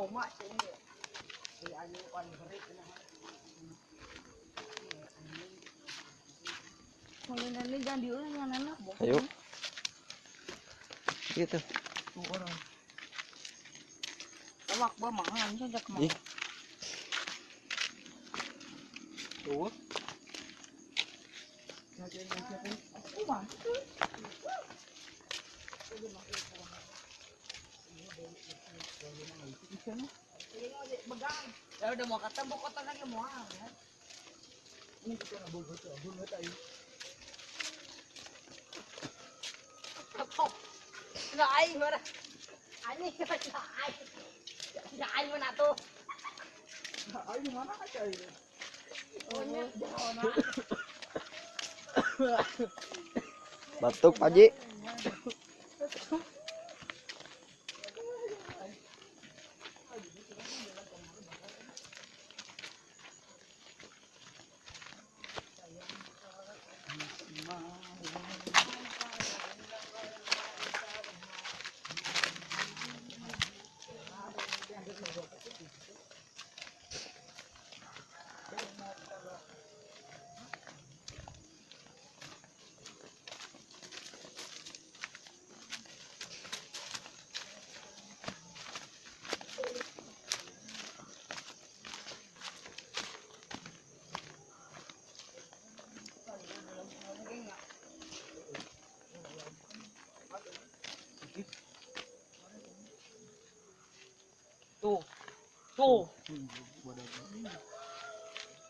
Trauma sih ini. Kalau nanti jangan diulang yang enak. Ayo. Gitu. Orang. Awak gua mangan saja kemana. Tuh. Ya udah mau kata mau kota lagi mau ya. Ini kita nak buat betul, buat tayo. Nggak aing mana? Ani nggak aing. Nggak aing mana tuh? Nggak aing mana aja ini. Batuk Pak Ji. Tuh. Tuh.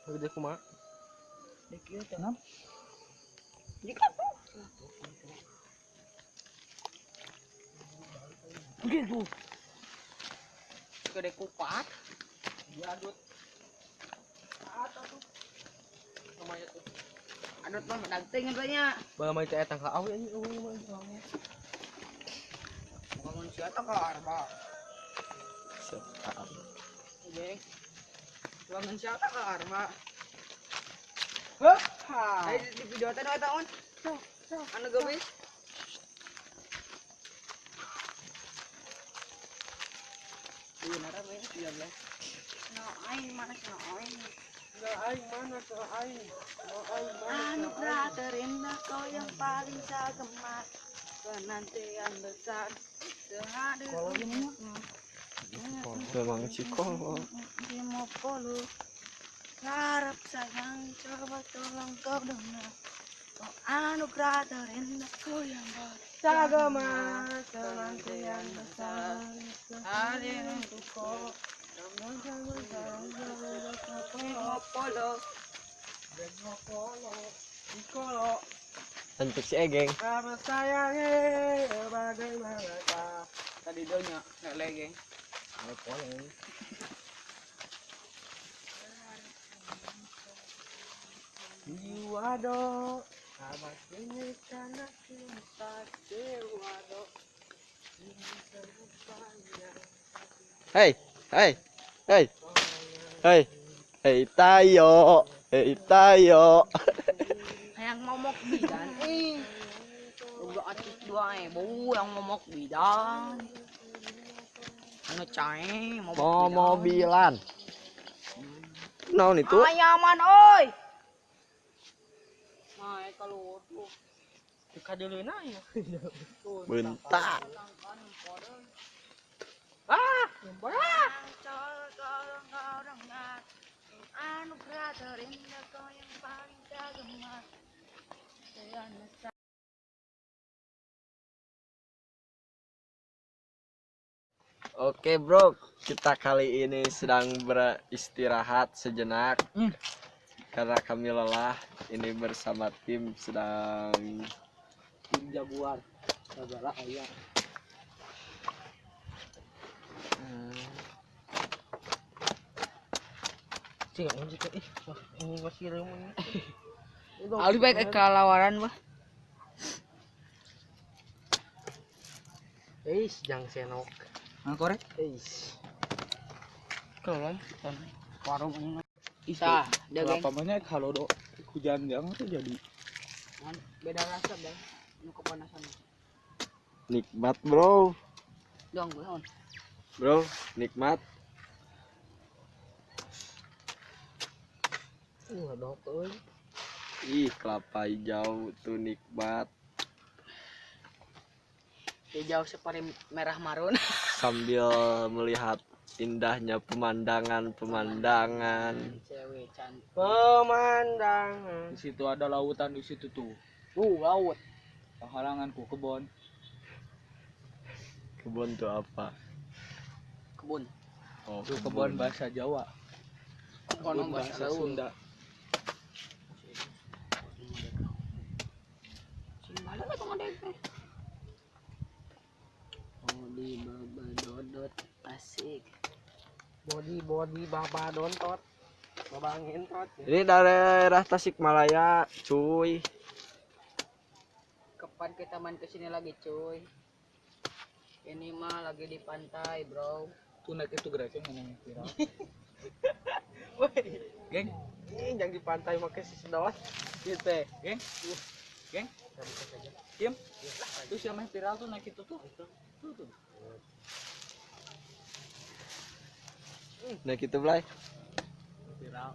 Gede kumaha? Dek ieu teh. Jika tuh. Gitu. Gede kupat. Diadut. Atau tuh. Namanya tuh. Adut mah daging katanya. Bala mah teh eta ka awe anjing eueuh mah. Bukan manusia teh ka arba. Oke. Bukan manusia teh ka arba. Hah? Ayo di video teh eta on. Anu geus. Iya, nara main 13. No aing mana no aing. No aing mana no aing. No aing mana. Anugerah terindah kau yang paling saya gemar. Penantian besar sehadir. Memang cikol. Polo. Harap sayang coba tolong kau dengar. Oh, anugerah terindah kau yang paling saya gemar. Penantian besar sehadir untukku. Polo. Polo. Antik si Egeng. Sama sayangi bagaimana Tadi donya lele geng. Diwado sama sini karena cinta dewado. Hey, hey, hey, hey, hey tayo, hey tayo. Yang momok bidan eh. Udah atus dua eh, bau yang momok bidan. Anu cae momok bidan. Momobilan. Naon itu? Ayaman oi. Nah, kalau tuh Kadeuleuna ya. Bentak. Ah, ah. Anugerah terindah kau yang paling tak gemar. Oke bro, kita kali ini sedang beristirahat sejenak karena kami lelah. Ini bersama tim sedang Tim Jaguar. Sagala aya. Cing, ih, ini masih remun. Ali baik kalawaran bah. Eis, jang senok. Nah, korek. Eis. Kalau warung ini. Isa, dia geng. Kenapa kalau do hujan jang tuh jadi Beda rasa, Bang. Nu kepanasan. Nikmat bro. Dong, gue on. Bro, nikmat. Ngadok euy. Ih, kelapa hijau tuh nikmat. Hijau seperti merah marun. Sambil melihat indahnya pemandangan-pemandangan. Cewek cantik. Pemandangan. Di situ ada lautan di situ tuh. Laut. Halanganku kebon. Kebun tuh apa? Kebun. Oh, Itu kebon bahasa Jawa. Kebun bahasa laut. Sunda. Sing balik atuh ngadeg teh. Body baba dodot asik. Body body baba dontot. Baba ngentot. Ini daerah Tasikmalaya, cuy. Kapan kita main kesini lagi, cuy? Ini mah lagi di pantai, bro. Tuh naik itu geraknya mana yang viral. Geng, Ini yang di pantai make si sedot. gitu. Geng. Geng. Kim. Tuh siapa yang viral tuh naik itu tuh. Tuh tuh. Nah, gitu, Blay. Viral.